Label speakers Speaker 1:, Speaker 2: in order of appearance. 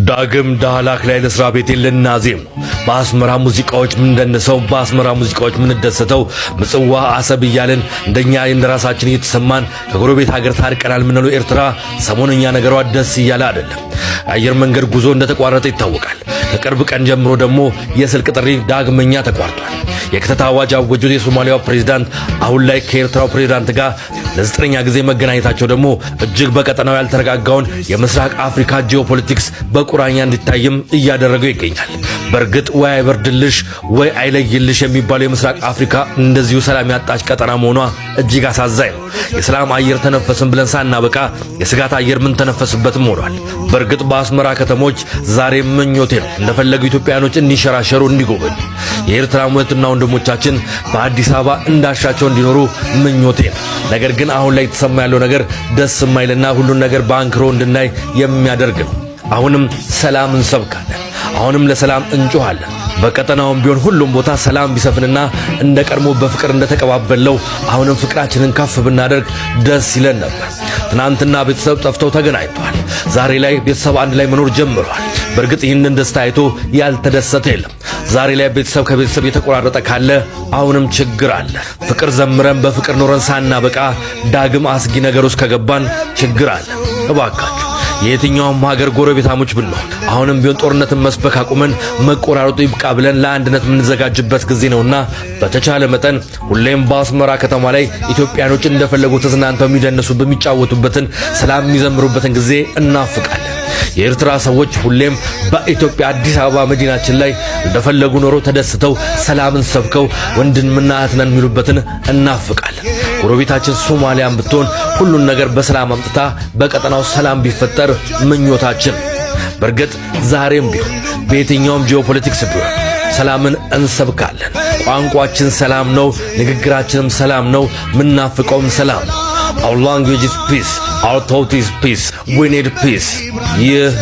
Speaker 1: ዳግም ዳህላክ ላይ ለስራ ቤቴን ልናዜም ነው። በአስመራ ሙዚቃዎች ምንደንሰው፣ በአስመራ ሙዚቃዎች ምንደሰተው፣ ምጽዋ አሰብ እያልን እንደኛ እንደራሳችን እየተሰማን ከጎረቤት ሀገር ታርቀናል የምንለው ኤርትራ ሰሞነኛ ነገሯ ደስ እያለ አይደለም። አየር መንገድ ጉዞ እንደተቋረጠ ይታወቃል። ከቅርብ ቀን ጀምሮ ደግሞ የስልክ ጥሪ ዳግመኛ ተቋርጧል። የክተት አዋጅ ያወጁት የሶማሊያው ፕሬዝዳንት አሁን ላይ ከኤርትራው ፕሬዝዳንት ጋር ለዘጠነኛ ጊዜ መገናኘታቸው ደግሞ እጅግ በቀጠናው ያልተረጋጋውን የምስራቅ አፍሪካ ጂኦፖለቲክስ በቁራኛ እንዲታይም እያደረገው ይገኛል። በእርግጥ ወይ አይበርድልሽ ወይ አይለይልሽ የሚባለው የምስራቅ አፍሪካ እንደዚሁ ሰላም ያጣች ቀጠና መሆኗ እጅግ አሳዛኝ ነው። የሰላም አየር ተነፈስን ብለን ሳናበቃ የስጋት አየር ምንተነፈስበትም ሆኗል። በእርግጥ በአስመራ ከተሞች ዛሬ ምኞቴ ነው እንደፈለጉ ኢትዮጵያኖች እንዲንሸራሸሩ፣ እንዲጎበኙ፣ የኤርትራ እህትና ወንድሞቻችን በአዲስ አበባ እንዳሻቸው እንዲኖሩ ምኞቴ ነው። ነገር ግን አሁን ላይ የተሰማ ያለው ነገር ደስ የማይልና ሁሉን ነገር በአንክሮ እንድናይ የሚያደርግ ነው። አሁንም ሰላም እንሰብካለን። አሁንም ለሰላም እንጮኻለን። በቀጠናውም ቢሆን ሁሉም ቦታ ሰላም ቢሰፍንና እንደ ቀድሞ በፍቅር እንደተቀባበለው አሁንም ፍቅራችንን ከፍ ብናደርግ ደስ ይለን ነበር። ትናንትና ቤተሰብ ጠፍተው ተገናኝተዋል። ዛሬ ላይ ቤተሰብ አንድ ላይ መኖር ጀምረዋል። በእርግጥ ይህንን ደስታ አይቶ ያልተደሰተ የለም። ዛሬ ላይ ቤተሰብ ከቤተሰብ የተቆራረጠ ካለ አሁንም ችግር አለ። ፍቅር ዘምረን በፍቅር ኖረን ሳናበቃ ዳግም አስጊ ነገር ውስጥ ከገባን ችግር አለ። እባካችሁ የየትኛውም ሀገር ጎረቤታሞች ብንሆን አሁንም ቢሆን ጦርነትን መስበክ አቁመን መቆራረጡ ይብቃ ብለን ለአንድነት የምንዘጋጅበት ጊዜ ነውና በተቻለ መጠን ሁሌም በአስመራ ከተማ ላይ ኢትዮጵያኖች እንደፈለጉ ተዝናንተው የሚደንሱበት፣ የሚጫወቱበትን፣ ሰላም የሚዘምሩበትን ጊዜ እናፍቃለን። የኤርትራ ሰዎች ሁሌም በኢትዮጵያ አዲስ አበባ መዲናችን ላይ እንደፈለጉ ኖሮ ተደስተው ሰላምን ሰብከው ወንድምና እህት ነን የሚሉበትን እናፍቃለን። ጎረቤታችን ሶማሊያን ብትሆን ሁሉን ነገር በሰላም አምጥታ በቀጠናው ሰላም ቢፈጠር ምኞታችን። በእርግጥ ዛሬም ቢሆን በየትኛውም ጂኦፖለቲክስ ቢሆን ሰላምን እንሰብካለን። ቋንቋችን ሰላም ነው፣ ንግግራችንም ሰላም ነው፣ ምናፍቀውም ሰላም ነው። Our language is peace, our thought is peace. We need peace. ይህ